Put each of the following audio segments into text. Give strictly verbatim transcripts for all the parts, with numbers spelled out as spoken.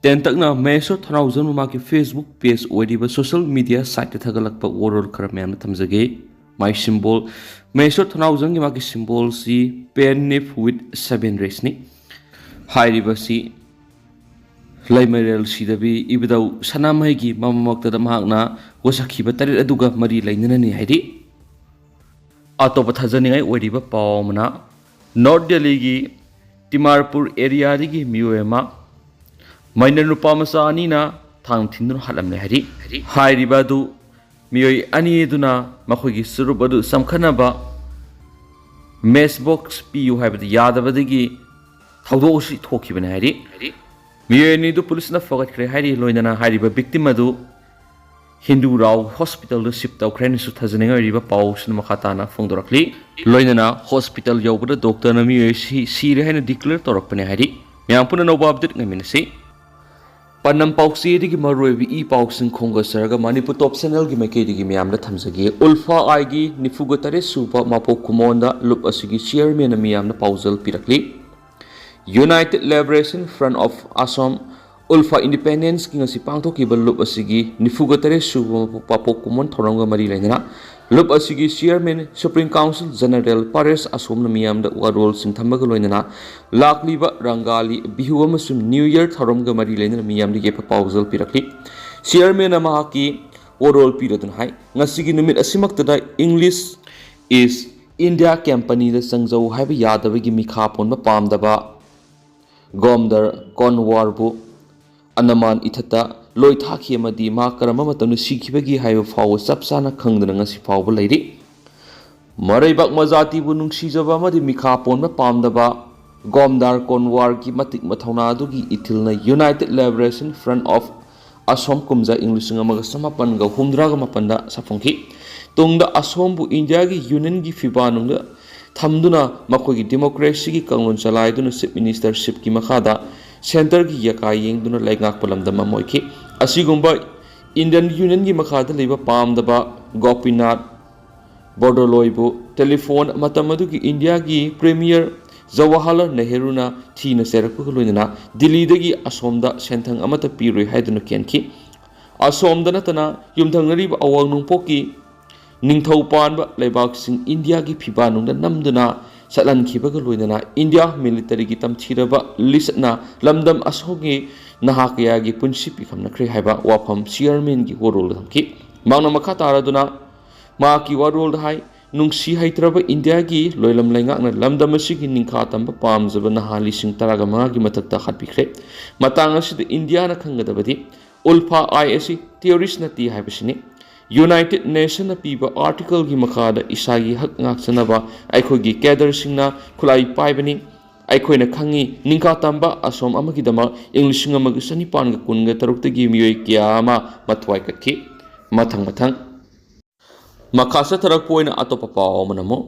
ꯇꯦꯟꯇꯛꯅ ꯃꯍꯦꯁꯣꯔ ꯊꯅꯥꯎꯖꯝ ꯃꯍꯥꯛꯀꯤ Facebook page ꯑꯣꯏꯔꯤꯕ social media siteꯇ ꯊꯥꯒꯠꯂꯛꯄ ꯋꯥꯔꯣꯜ ꯈꯔ ꯃꯌꯥꯝꯅ ꯊꯝꯖꯒꯦ꯫ My symbol, ꯃꯍꯦꯁꯣꯔ ꯊꯅꯥꯎꯖꯝꯒꯤ ꯃꯍꯥꯛꯀꯤ symbolꯁꯤ pen nib with seven raysꯅꯤ꯫ ꯍꯥꯏꯔꯤꯕꯁꯤ ꯂꯩꯃꯔꯦꯜ ꯁꯤꯗꯕꯤ ꯏꯕꯨꯙꯧ ꯁꯅꯥꯃꯍꯤꯒꯤ ꯃꯃꯛꯇꯗ ꯃꯍꯥꯛꯅ ꯋꯥꯁꯛꯈꯤꯕ ꯇꯔꯦꯠ ꯑꯗꯨꯒ ꯃꯔꯤ ꯂꯩꯅꯅꯅꯤ ꯍꯥꯏꯔꯤ꯫ ꯑꯇꯣꯞꯄ ꯊꯥꯖꯅꯤꯡꯉꯥꯏ ꯑꯣꯏꯔꯤꯕ ꯄꯥꯎ ꯑꯃꯅ, ꯅꯣꯔꯠ ꯗꯦꯜꯂꯤꯒꯤ ꯇꯤꯃꯥꯔꯄꯨꯔ ꯑꯦꯔꯤꯌꯥꯗꯒꯤ ꯃꯤꯑꯣꯏ ꯑꯃ ꯃꯥꯏꯅꯔ ꯅꯨꯄꯥ ꯃꯆꯥ ꯑꯅꯤꯅ ꯊꯥꯡ ꯊꯤꯟꯗꯨꯅ ꯍꯥꯠꯂꯝꯂꯦ ꯍꯥꯏꯔꯤ꯫ ꯍꯥꯏꯔꯤꯕ ꯑꯗꯨ ꯃꯤꯑꯣꯏ ꯑꯅꯤ ꯑꯗꯨꯅ ꯃꯈꯣꯏꯒꯤ ꯆꯨꯔꯨꯞ ꯑꯗꯨ ꯆꯝꯈꯠꯅꯕ ꯃꯦꯆ ꯕꯣꯛꯁ ꯄꯤꯌꯨ ꯍꯥꯏꯕꯗ ꯌꯥꯗꯕꯗꯒꯤ ꯊꯧꯗꯣꯛ ꯑꯁꯤ ꯊꯣꯛꯈꯤꯕꯅꯤ ꯍꯥꯏꯔꯤ꯫ ꯃꯤꯑꯣꯏ ꯑꯅꯤꯗꯨ ꯄꯨꯂꯤꯁꯅ ꯐꯒꯠꯈ꯭ꯔꯦ ꯍꯥꯏꯔꯤ꯫ ꯂꯣꯏꯅꯅ ꯍꯥꯏꯔꯤꯕ ꯚꯤꯛꯇꯤꯝ ꯑꯗꯨ ꯍꯤꯟꯗꯨ ꯔꯥꯎ ꯍꯣꯁꯄꯤꯇꯥꯜꯗ ꯁꯤꯞ ꯇꯧꯈ꯭ꯔꯦ ꯍꯥꯏꯅꯁꯨ ꯊꯥꯖꯅꯤꯡꯉꯥꯏ ꯑꯣꯏꯔꯤꯕ ꯄꯥꯎꯁꯤꯅ ꯃꯈꯥ ꯇꯥꯅ ꯐꯣꯡꯗꯣꯔꯛꯂꯤ꯫ ꯂꯣꯏꯅꯅ ꯍꯣꯁꯄꯤꯇꯥꯜ ꯌꯧꯕꯗ ꯗꯣꯛꯇꯔꯅ ꯃꯤꯑꯣꯏ ꯑꯁꯤ ꯁꯤꯔꯦ ꯍꯥꯏꯅ ꯗꯤꯀ꯭ꯂꯦꯌꯔ ꯇꯧꯔꯛꯄꯅꯤ ꯍꯥꯏꯔꯤ꯫ ꯃꯌꯥꯝ ꯄꯨꯟꯅ ꯑꯅꯧꯕ ꯑꯞꯗꯦꯠ ꯉꯥꯏꯃꯤꯟꯅꯁꯤ꯫ ꯄꯥꯟꯗꯝ ꯄꯥꯎꯆꯦꯗꯒꯤ ꯃꯔꯨꯑꯣꯏꯕ ꯏ ꯄꯥꯎꯁꯤꯡ ꯈꯣꯝꯒꯠꯆꯔꯒ ꯃꯅꯤꯄꯨꯔ ꯇꯣꯞ ꯆꯦꯅꯦꯜꯒꯤ ꯃꯥꯏꯀꯩꯗꯒꯤ ꯃꯌꯥꯝꯗ ꯊꯝꯖꯒꯦ꯫ ꯎꯜꯐꯥ ꯑꯥꯏꯒꯤ ꯅꯤꯐꯨꯒ ꯇꯔꯦꯠ ꯁꯨꯕ ꯃꯄꯣꯛ ꯀꯨꯝꯑꯣꯟꯗ ꯂꯨꯞ ꯑꯁꯤꯒꯤ ꯆꯤꯌꯔꯃꯦꯟꯅ ꯃꯤꯌꯥꯝꯗ ꯄꯥꯎꯖꯦꯜ ꯄꯤꯔꯛꯂꯤ꯫ United Liberation Front of Assam, ꯎꯜꯐꯥ ꯏꯟꯗꯤꯄꯦꯟꯗꯦꯟꯁꯀꯤ ꯉꯁꯤ ꯄꯥꯡꯊꯣꯛꯈꯤꯕ ꯂꯨꯞ ꯑꯁꯤꯒꯤ ꯅꯤꯐꯨꯒ ꯇꯔꯦꯠ ꯁꯨꯕ ꯃꯄꯣꯛ ꯀꯨꯝꯑꯣꯟ ꯊꯧꯔꯝꯒ ꯃꯔꯤ ꯂꯩꯅꯅ ꯂꯨꯞ ꯑꯁꯤꯒꯤ ꯆꯤꯌꯔꯃꯦꯟ ꯁꯨꯄ꯭ꯔꯤꯝ ꯀꯥꯎꯟꯁꯤꯜ ꯖꯦꯅꯔꯦꯜ ꯄꯥꯔꯦꯁ ꯑꯁꯣꯝꯅ ꯃꯤꯌꯥꯝꯗ ꯋꯥꯔꯣꯜꯁꯤꯡ ꯊꯝꯕꯒ ꯂꯣꯏꯅꯅ ꯂꯥꯛꯂꯤꯕ ꯔꯪꯒꯥꯂꯤ ꯕꯤꯍꯨ ꯑꯃꯁꯨꯡ ꯅ꯭ꯌꯨ ꯌꯔ ꯊꯧꯔꯝꯒ ꯃꯔꯤ ꯂꯩꯅꯅ ꯃꯤꯌꯥꯝꯗ ꯌꯦꯠꯄ ꯄꯥꯎꯖꯦꯜ ꯄꯤꯔꯛꯂꯤ꯫ ꯆꯤꯌꯔꯃꯦꯟꯅ ꯃꯍꯥꯛꯀꯤ ꯋꯥꯔꯣꯜ ꯄꯤꯔꯗꯨꯅ ꯍꯥꯏ, ꯉꯁꯤꯒꯤ ꯅꯨꯃꯤꯠ ꯑꯁꯤꯃꯛꯇꯗ English East India Companyꯗ ꯆꯪꯖꯧ ꯍꯥꯏꯕ ꯌꯥꯗꯕꯒꯤ ꯃꯤꯈꯥ ꯄꯣꯟꯕ ꯄꯥꯝꯗꯕ ꯒꯣꯝꯗꯔ ꯀꯣꯟꯋꯥꯔꯕꯨ ꯑꯅꯃꯥꯟ ꯏꯊꯠꯇ ꯂꯣꯏ ꯊꯥꯈꯤ ꯑꯃꯗꯤ ꯃꯍꯥꯛ ꯀꯔꯝꯕ ꯃꯇꯝꯗ ꯁꯤꯈꯤꯕꯒꯦ ꯍꯥꯏꯕ ꯐꯥꯎꯕ ꯆꯞ ꯆꯥꯅ ꯈꯪꯗꯅ ꯉꯁꯤ ꯐꯥꯎꯕ ꯂꯩꯔꯤ꯫ ꯃꯔꯩꯕꯥꯛ ꯃꯖꯥꯇꯤꯕꯨ ꯅꯨꯡꯁꯤꯖꯕ ꯑꯃꯗꯤ ꯃꯤꯈꯥ ꯄꯣꯟꯕ ꯄꯥꯝꯗꯕ ꯒꯣꯝꯗꯥꯔ ꯀꯣꯟꯋꯥꯔꯒꯤ ꯃꯇꯤꯛ ꯃꯊꯧꯅꯥ ꯑꯗꯨꯒꯤ ꯏꯊꯤꯜꯅ United Liberation Front of Assam ꯀꯨꯝꯖꯥ ꯏꯪ ꯂꯤꯁꯤꯡ ꯑꯃꯒ ꯆꯃꯥꯄꯟꯒ ꯍꯨꯝꯗ꯭ꯔꯥꯒ ꯃꯥꯄꯟꯗ ꯁꯥꯐꯣꯡꯈꯤ꯫ ꯇꯨꯡꯗ ꯑꯁꯣꯝꯕꯨ ꯏꯟꯗꯤꯌꯥꯒꯤ ꯌꯨꯅꯤꯌꯟꯒꯤ ꯐꯤꯕꯥ ꯅꯨꯡꯗ ꯊꯝꯗꯨꯅ ꯃꯈꯣꯏꯒꯤ ꯗꯤꯃꯣꯀ꯭ꯔꯦꯁꯤꯒꯤ ꯀꯥꯡꯂꯣꯟ ꯆꯂꯥꯏꯗꯨꯅ ꯆꯤꯐ ꯃꯤꯅꯤꯁꯇꯔꯁꯤꯞꯀꯤ ꯃꯈꯥꯗ ꯁꯦꯟꯇꯔꯒꯤ ꯌꯥꯀꯥ ꯌꯦꯡꯗꯨꯅ ꯂꯩꯉꯥꯛꯄ ꯂꯝꯗꯝ ꯑꯃ ꯑꯣꯏꯈꯤ꯫ ꯑꯁꯤꯒꯨꯝꯕ ꯏꯟꯗꯤꯌꯟ ꯌꯨꯅꯤꯌꯟꯒꯤ ꯃꯈꯥꯗ ꯂꯩꯕ ꯄꯥꯝꯗꯕ ꯒꯣꯄꯤꯅꯥꯊ ꯕꯣꯔꯗꯣꯂꯣꯏꯕꯨ ꯇꯦꯂꯤꯐꯣꯟ, ꯃꯇꯝ ꯑꯗꯨꯒꯤ ꯏꯟꯗꯤꯌꯥꯒꯤ ꯄ꯭ꯔꯤꯃꯤꯌꯔ ꯖꯋꯥꯍꯔꯂꯥꯜ ꯅꯦꯍꯔꯨꯅ ꯊꯤꯅ ꯆꯩꯔꯛꯄꯒ ꯂꯣꯏꯅꯅ ꯗꯤꯜꯂꯤꯗꯒꯤ ꯑꯁꯣꯝꯗ ꯁꯦꯟꯊꯪ ꯑꯃꯠꯇ ꯄꯤꯔꯣꯏ ꯍꯥꯏꯗꯨꯅ ꯀꯦꯟꯈꯤ꯫ ꯑꯁꯣꯝꯗ ꯅꯠꯇꯅ ꯌꯨꯝꯊꯪꯅꯔꯤꯕ ꯑꯋꯥꯡ ꯅꯣꯡꯄꯣꯛꯀꯤ ꯅꯤꯡꯊꯧ ꯄꯥꯟꯕ ꯂꯩꯕꯥꯛꯁꯤꯡ ꯏꯟꯗꯤꯌꯥꯒꯤ ꯐꯤꯕꯥꯟꯅꯨꯡꯗ ꯅꯝꯗꯨꯅ ꯆꯠꯍꯟꯈꯤꯕꯒ ꯂꯣꯏꯅꯅ ꯏꯟꯗꯤꯌꯥ ꯃꯤꯂꯤꯇꯔꯤꯒꯤ ꯇꯝꯊꯤꯔꯕ ꯂꯤꯆꯠꯅ ꯂꯝꯗꯝ ꯑꯁꯣꯝꯒꯤ ꯅꯍꯥ ꯀꯌꯥꯒꯤ ꯄꯨꯟꯁꯤ ꯄꯤꯈꯝꯅꯈ꯭ꯔꯦ ꯍꯥꯏꯕ ꯋꯥꯐꯝ ꯆꯤꯌꯔꯃꯦꯟꯒꯤ ꯋꯥꯔꯣꯜꯗ ꯊꯝꯈꯤ꯫ ꯃꯍꯥꯛꯅ ꯃꯈꯥ ꯇꯥꯔꯗꯨꯅ ꯃꯍꯥꯛꯀꯤ ꯋꯥꯔꯣꯜꯗ ꯍꯥꯏ, ꯅꯨꯡꯁꯤ ꯍꯩꯇ꯭ꯔꯕ ꯏꯟꯗꯤꯌꯥꯒꯤ ꯂꯣꯏꯂꯝ ꯂꯩꯉꯥꯛꯅ ꯂꯝꯗꯝ ꯑꯁꯤꯒꯤ ꯅꯤꯡꯈꯥ ꯇꯝꯕ ꯄꯥꯝꯖꯕ ꯅꯍꯥ ꯂꯤꯁꯤꯡ ꯇꯔꯥꯒ ꯃꯉꯥꯒꯤ ꯃꯊꯛꯇ ꯍꯥꯠꯄꯤꯈ꯭ꯔꯦ꯫ ꯃꯇꯥꯡ ꯑꯁꯤꯗ ꯏꯟꯗꯤꯌꯥꯅ ꯈꯪꯒꯗꯕꯗꯤ ꯎꯜꯐꯥ ꯑꯥꯏ ꯑꯁꯤ ꯇꯦꯔꯣꯔꯤꯁ ꯅꯠꯇꯦ ꯍꯥꯏꯕꯁꯤꯅꯤ꯫ ꯌꯨꯅꯥꯏꯇꯦꯗ ꯅꯦꯁꯟꯅ ꯄꯤꯕ ꯑꯥꯔꯇꯤꯀꯜꯒꯤ ꯃꯈꯥꯗ ꯏꯁꯥꯒꯤ ꯍꯛ ꯉꯥꯛꯆꯅꯕ ꯑꯩꯈꯣꯏꯒꯤ ꯀꯦꯗꯔꯁꯤꯡꯅ ꯈꯨꯠꯂꯥꯏ ꯄꯥꯏꯕꯅꯤ꯫ ꯑꯩꯈꯣꯏꯅ ꯈꯪꯉꯤ, ꯅꯤꯡꯈꯥ ꯇꯝꯕ ꯑꯁꯣꯝ ꯑꯃꯒꯤꯗꯃꯛ ꯏꯪ ꯂꯤꯁꯤꯡ ꯑꯃꯒ ꯆꯅꯤꯄꯥꯟꯒ ꯀꯨꯟꯒ ꯇꯔꯨꯛꯇꯒꯤ ꯃꯤꯑꯣꯏ ꯀꯌꯥ ꯑꯃ ꯃꯊ꯭ꯋꯥꯏ ꯀꯠꯈꯤ꯫ ꯃꯊꯪ ꯃꯊꯪ ꯃꯈꯥ ꯆꯠꯊꯔꯛꯄ ꯑꯣꯏꯅ ꯑꯇꯣꯞꯄ ꯄꯥꯎ ꯑꯃꯅ ꯑꯃꯨꯛ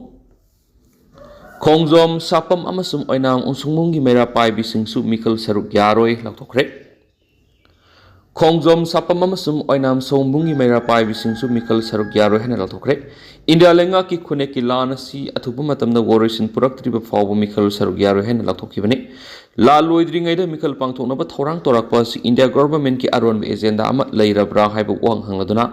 ꯈꯣꯡꯖꯣꯝ ꯁꯥꯄꯝ ꯑꯃꯁꯨꯡ ꯑꯣꯏꯅꯥꯝ ꯎꯁꯨꯡꯕꯨꯡꯒꯤ ꯃꯩꯔꯥ ꯄꯥꯏꯕꯤꯁꯤꯡꯁꯨ ꯃꯤꯈꯜ ꯁꯔꯨꯛ ꯌꯥꯔꯣꯏ ꯂꯥꯎꯊꯣꯛꯈ꯭ꯔꯦ꯫ ꯈꯣꯡꯖꯣꯝ ꯁꯥꯄꯝ ꯑꯃꯁꯨꯡ ꯑꯣꯏꯅꯥꯝ ꯁꯣꯝꯕꯨꯡꯒꯤ ꯃꯩꯔꯥ ꯄꯥꯏꯕꯤꯁꯤꯡꯁꯨ ꯃꯤꯈꯜ ꯁꯔꯨꯛ ꯌꯥꯔꯣꯏ ꯍꯥꯏꯅ ꯂꯥꯎꯊꯣꯛꯈ꯭ꯔꯦ꯫ ꯏꯟꯗꯤꯌꯥ ꯂꯩꯉꯥꯛꯀꯤ ꯈꯨꯟꯅꯦꯛꯀꯤ ꯂꯥꯟ ꯑꯁꯤ ꯑꯊꯨꯕ ꯃꯇꯝꯗ ꯋꯥꯔꯣꯏꯁꯤꯟ ꯄꯨꯔꯛꯇ꯭ꯔꯤꯕ ꯐꯥꯎꯕ ꯃꯤꯈꯜ ꯁꯔꯨꯛ ꯌꯥꯔꯣꯏ ꯍꯥꯏꯅ ꯂꯥꯎꯊꯣꯛꯈꯤꯕꯅꯤ꯫ ꯂꯥꯟ ꯂꯣꯏꯗ꯭ꯔꯤꯉꯩꯗ ꯃꯤꯈꯜ ꯄꯥꯡꯊꯣꯛꯅꯕ ꯊꯧꯔꯥꯡ ꯇꯧꯔꯛꯄ ꯑꯁꯤ ꯏꯟꯗꯤꯌꯥ ꯒꯣꯚꯔꯟꯃꯦꯟꯠꯀꯤ ꯑꯔꯣꯟꯕ ꯑꯦꯖꯦꯟꯗꯥ ꯑꯃ ꯂꯩꯔꯕ꯭ꯔꯥ ꯍꯥꯏꯕ ꯋꯥꯍꯪ ꯍꯪꯂꯗꯨꯅ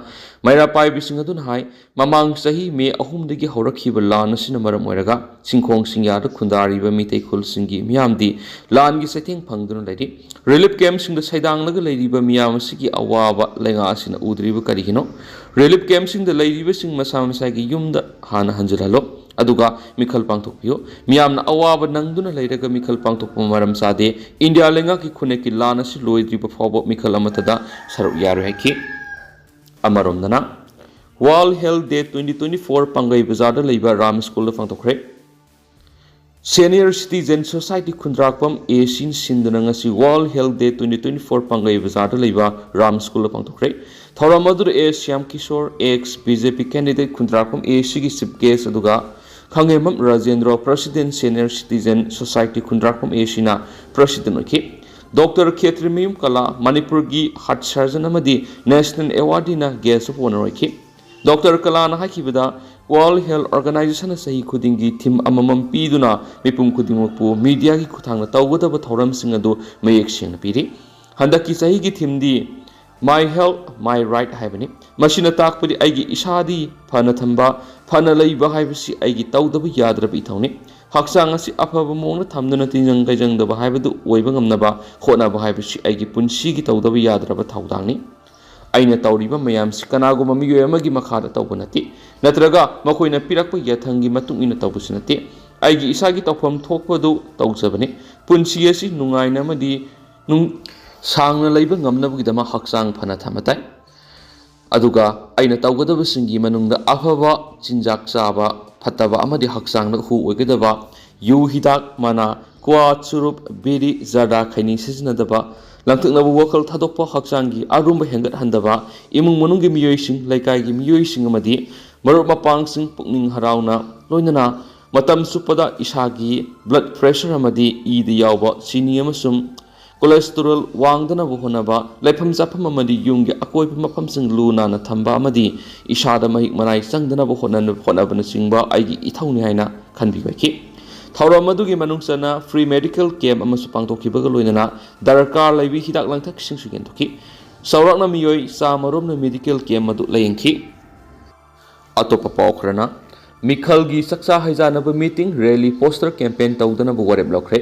ꯃꯩꯔꯥ ꯄꯥꯏꯕꯤꯁꯤꯡ ꯑꯗꯨꯅ ꯍꯥꯏ, ꯃꯃꯥꯡ ꯆꯍꯤ ꯃꯦ ꯑꯍꯨꯝꯗꯒꯤ ꯍꯧꯔꯛꯈꯤꯕ ꯂꯥꯟ ꯑꯁꯤꯅ ꯃꯔꯝ ꯑꯣꯏꯔꯒ ꯆꯤꯡꯈꯣꯡ ꯆꯤꯡꯌꯥꯗ ꯈꯨꯟꯗꯥꯔꯤꯕ ꯃꯤꯇꯩ ꯈꯨꯜꯁꯤꯡꯒꯤ ꯃꯤꯌꯥꯝꯗꯤ ꯂꯥꯟꯒꯤ ꯆꯩꯊꯦꯡ ꯐꯪꯗꯨꯅ ꯂꯩꯔꯤ꯫ ꯔꯤꯂꯤꯐ ꯀꯦꯝꯞꯁꯤꯡꯗ ꯁꯩꯗꯥꯡꯂꯒ ꯂꯩꯔꯤꯕ ꯃꯤꯌꯥꯝ ꯑꯁꯤꯒꯤ ꯑꯋꯥꯕ ꯂꯩꯉꯥꯛ ꯑꯁꯤꯅ ꯎꯗ꯭ꯔꯤꯕ ꯀꯔꯤꯒꯤꯅꯣ? ꯔꯤꯂꯤꯐ ꯀꯦꯝꯞꯁꯤꯡꯗ ꯂꯩꯔꯤꯕꯁꯤꯡ ꯃꯁꯥ ꯃꯁꯥꯒꯤ ꯌꯨꯝꯗ ꯍꯥꯟꯅ ꯍꯟꯖꯤꯜꯍꯜꯂꯣ, ꯑꯗꯨꯒ ꯃꯤꯈꯜ ꯄꯥꯡꯊꯣꯛꯄꯤꯌꯨ꯫ ꯃꯤꯌꯥꯝꯅ ꯑꯋꯥꯕ ꯅꯪꯗꯨꯅ ꯂꯩꯔꯒ ꯃꯤꯈꯜ ꯄꯥꯡꯊꯣꯛꯄ ꯃꯔꯝ ꯆꯥꯗꯦ꯫ ꯏꯟꯗꯤꯌꯥ ꯂꯩꯉꯥꯛꯀꯤ ꯈꯨꯟꯅꯦꯛꯀꯤ ꯂꯥꯟ ꯑꯁꯤ ꯂꯣꯏꯗ꯭ꯔꯤꯕ ꯐꯥꯎꯕ ꯃꯤꯈꯜ ꯑꯃꯠꯇꯗ ꯁꯔꯨꯛ ꯌꯥꯔꯣꯏ ꯍꯥꯏꯈꯤ꯫ ꯑꯃꯔꯣꯝꯗꯅ, World Health Day twenty twenty four ꯄꯥꯡꯒꯩ ꯕꯖꯥꯔꯗ ꯂꯩꯕ ꯔꯥꯝ ꯁ꯭ꯀꯨꯜꯗ ꯄꯥꯡꯊꯣꯛꯈ꯭ꯔꯦ꯫ Senior Citizen Society ꯈꯨꯟꯗ꯭ꯔꯥꯛꯄꯝ ꯑꯦ ꯁꯤꯅ ꯁꯤꯟꯗꯨꯅ ꯉꯁꯤ World Health Day twenty twenty four ꯄꯥꯡꯒꯩ ꯕꯖꯥꯔꯗ ꯂꯩꯕ ꯔꯥꯝ ꯁ꯭ꯀꯨꯜꯗ ꯄꯥꯡꯊꯣꯛꯈ꯭ꯔꯦ꯫ ꯊꯧꯔꯝ ꯑꯗꯨꯗ ꯑꯦꯁ Shyam Kishore, ex B J P candidate ꯈꯨꯟꯗ꯭ꯔꯥꯛꯄꯝ ꯑꯦ ꯁꯤꯒꯤ chief guest, ꯑꯗꯨꯒ ꯈꯪꯉꯦꯝꯕꯝ Rajendro, President Senior Citizen Society ꯈꯨꯟꯗ꯭ꯔꯥꯛꯄꯝ ꯑꯦ ꯁꯤꯅ president ꯑꯣꯏꯈꯤ꯫ ꯗꯣꯛꯇꯔ ꯈꯦꯇ꯭ꯔꯤꯃꯌꯨꯝ ꯀꯂꯥ, ꯃꯅꯤꯄꯨꯔꯒꯤ heart surgeon ꯑꯃꯗꯤ national awardee ꯅ guest of honour ꯑꯣꯏꯈꯤ꯫ ꯗꯣꯛꯇꯔ ꯀꯂꯥꯅ ꯍꯥꯏꯈꯤꯕꯗ, World Health Organizationꯅ ꯆꯍꯤ ꯈꯨꯗꯤꯡꯒꯤ theme ꯑꯃꯃꯝ ꯄꯤꯗꯨꯅ ꯃꯤꯄꯨꯝ ꯈꯨꯗꯤꯡꯃꯛꯄꯨ mediaꯒꯤ ꯈꯨꯠꯊꯥꯡꯗ ꯇꯧꯒꯗꯕ ꯊꯧꯔꯝꯁꯤꯡ ꯑꯗꯨ ꯃꯌꯦꯛ ꯁꯦꯡꯅ ꯄꯤꯔꯤ꯫ ꯍꯟꯗꯛꯀꯤ ꯆꯍꯤꯒꯤ themeꯗꯤ My Health, My Right ꯍꯥꯏꯕꯅꯤ꯫ ꯃꯁꯤꯅ ꯇꯥꯛꯄꯗꯤ ꯑꯩꯒꯤ ꯏꯁꯥꯗꯤ ꯐꯅ ꯊꯝꯕ, ꯐꯅ ꯂꯩꯕ ꯍꯥꯏꯕꯁꯤ ꯑꯩꯒꯤ ꯇꯧꯗꯕ ꯌꯥꯗ꯭ꯔꯕ ꯏꯊꯧꯅꯤ꯫ ꯍꯛꯆꯥꯡ ꯑꯁꯤ ꯑꯐꯕ ꯃꯑꯣꯡꯗ ꯊꯝꯗꯨꯅ ꯇꯤꯟꯖꯪ ꯀꯩꯖꯪꯗꯕ ꯍꯥꯏꯕꯗꯨ ꯑꯣꯏꯕ ꯉꯝꯅꯕ ꯍꯣꯠꯅꯕ ꯍꯥꯏꯕꯁꯤ ꯑꯩꯒꯤ ꯄꯨꯟꯁꯤꯒꯤ ꯇꯧꯗꯕ ꯌꯥꯗ꯭ꯔꯕ ꯊꯧꯗꯥꯡꯅꯤ꯫ ꯑꯩꯅ ꯇꯧꯔꯤꯕ ꯃꯌꯥꯝꯁꯤ ꯀꯅꯥꯒꯨꯝꯕ ꯃꯤꯑꯣꯏ ꯑꯃꯒꯤ ꯃꯈꯥꯗ ꯇꯧꯕ ꯅꯠꯇꯦ, ꯅꯠꯇ꯭ꯔꯒ ꯃꯈꯣꯏꯅ ꯄꯤꯔꯛꯄ ꯌꯥꯊꯪꯒꯤ ꯃꯇꯨꯡ ꯏꯟꯅ ꯇꯧꯕꯁꯨ ꯅꯠꯇꯦ꯫ ꯑꯩꯒꯤ ꯏꯁꯥꯒꯤ ꯇꯧꯐꯝ ꯊꯣꯛꯄꯗꯨ ꯇꯧꯖꯕꯅꯤ꯫ ꯄꯨꯟꯁꯤ ꯑꯁꯤ ꯅꯨꯡꯉꯥꯏꯅ ꯑꯃꯗꯤ ꯅꯨꯡ-, ꯁꯥꯡꯅ ꯂꯩꯕ ꯉꯝꯅꯕꯒꯤꯗꯃꯛ ꯍꯛꯆꯥꯡ ꯐꯅ ꯊꯝꯕ ꯇꯥꯏ꯫ ꯑꯗꯨꯒ ꯑꯩꯅ ꯇꯧꯒꯗꯕꯁꯤꯡꯒꯤ ꯃꯅꯨꯡꯗ ꯑꯐꯕ ꯆꯤꯟꯖꯥꯛ ꯆꯥꯕ, ꯐꯠꯇꯕ ꯑꯃꯗꯤ ꯍꯛꯆꯥꯡꯗ ꯍꯨ ꯑꯣꯏꯒꯗꯕ ꯌꯨ, ꯍꯤꯗꯥꯛ, ꯃꯅꯥ, ꯀ꯭ꯋꯥ, ꯆꯨꯔꯨꯞ, ꯕꯤꯔꯤ, ꯖꯔꯗꯥ, ꯈꯩꯅꯤ ꯁꯤꯖꯤꯟꯅꯗꯕ, ꯂꯪꯊꯣꯛꯅꯕ ꯋꯥꯈꯜ ꯊꯥꯗꯣꯛꯄ, ꯍꯛꯆꯥꯡꯒꯤ ꯑꯔꯨꯝꯕ ꯍꯦꯟꯒꯠꯍꯟꯗꯕ, ꯏꯃꯨꯡ ꯃꯅꯨꯡꯒꯤ ꯃꯤꯑꯣꯏꯁꯤꯡ, ꯂꯩꯀꯥꯏꯒꯤ ꯃꯤꯑꯣꯏꯁꯤꯡ ꯑꯃꯗꯤ ꯃꯔꯨꯞ ꯃꯄꯥꯡꯁꯤꯡ ꯄꯨꯛꯅꯤꯡ ꯍꯔꯥꯎꯅ ꯂꯣꯏꯅꯅ ꯃꯇꯝ ꯆꯨꯞꯄꯗ ꯏꯁꯥꯒꯤ blood pressure ꯑꯃꯗꯤ ꯏꯗ ꯌꯥꯎꯕ ꯆꯤꯅꯤ ꯑꯃꯁꯨꯡ cholesterol ꯋꯥꯡꯗꯅꯕ ꯍꯣꯠꯅꯕ, ꯂꯩꯐꯝ ꯆꯥꯐꯝ ꯑꯃꯗꯤ ꯌꯨꯝꯒꯤ ꯑꯀꯣꯏꯕ ꯃꯐꯝꯁꯤꯡ ꯂꯨ ꯅꯥꯟꯅ ꯊꯝꯕ ꯑꯃꯗꯤ ꯏꯁꯥꯗ ꯃꯍꯤꯛ ꯃꯅꯥꯏ ꯆꯪꯗꯅꯕ ꯍꯣꯠꯅ-, ꯍꯣꯠꯅꯕꯅꯆꯤꯡꯕ ꯑꯩꯒꯤ ꯏꯊꯧꯅꯤ ꯍꯥꯏꯅ ꯈꯟꯕꯤꯕ ꯑꯣꯏꯈꯤ꯫ ꯊꯧꯔꯝ ꯑꯗꯨꯒꯤ ꯃꯅꯨꯡ ꯆꯟꯅ free medical camp ꯑꯃꯁꯨ ꯄꯥꯡꯊꯣꯛꯈꯤꯕꯒ ꯂꯣꯏꯅꯅ ꯗꯔꯀꯥꯔ ꯂꯩꯕ ꯍꯤꯗꯥꯛ ꯂꯥꯡꯊꯛꯁꯤꯡꯁꯨ ꯌꯦꯟꯊꯣꯛꯈꯤ꯫ ꯆꯥꯎꯔꯥꯛꯅ ꯃꯤꯑꯣꯏ ꯆꯥꯃ ꯔꯣꯝꯅ medical camp ꯑꯗꯨ ꯂꯥꯌꯦꯡꯈꯤ꯫ ꯑꯇꯣꯞꯄ ꯄꯥꯎ ꯈꯔꯅ, ꯃꯤꯈꯜꯒꯤ ꯆꯥꯛꯆꯥ ꯍꯩꯖꯥꯅꯕ meeting, rally, poster campaign ꯇꯧꯗꯅꯕ ꯋꯥꯔꯦꯞ ꯂꯧꯈ꯭ꯔꯦ꯫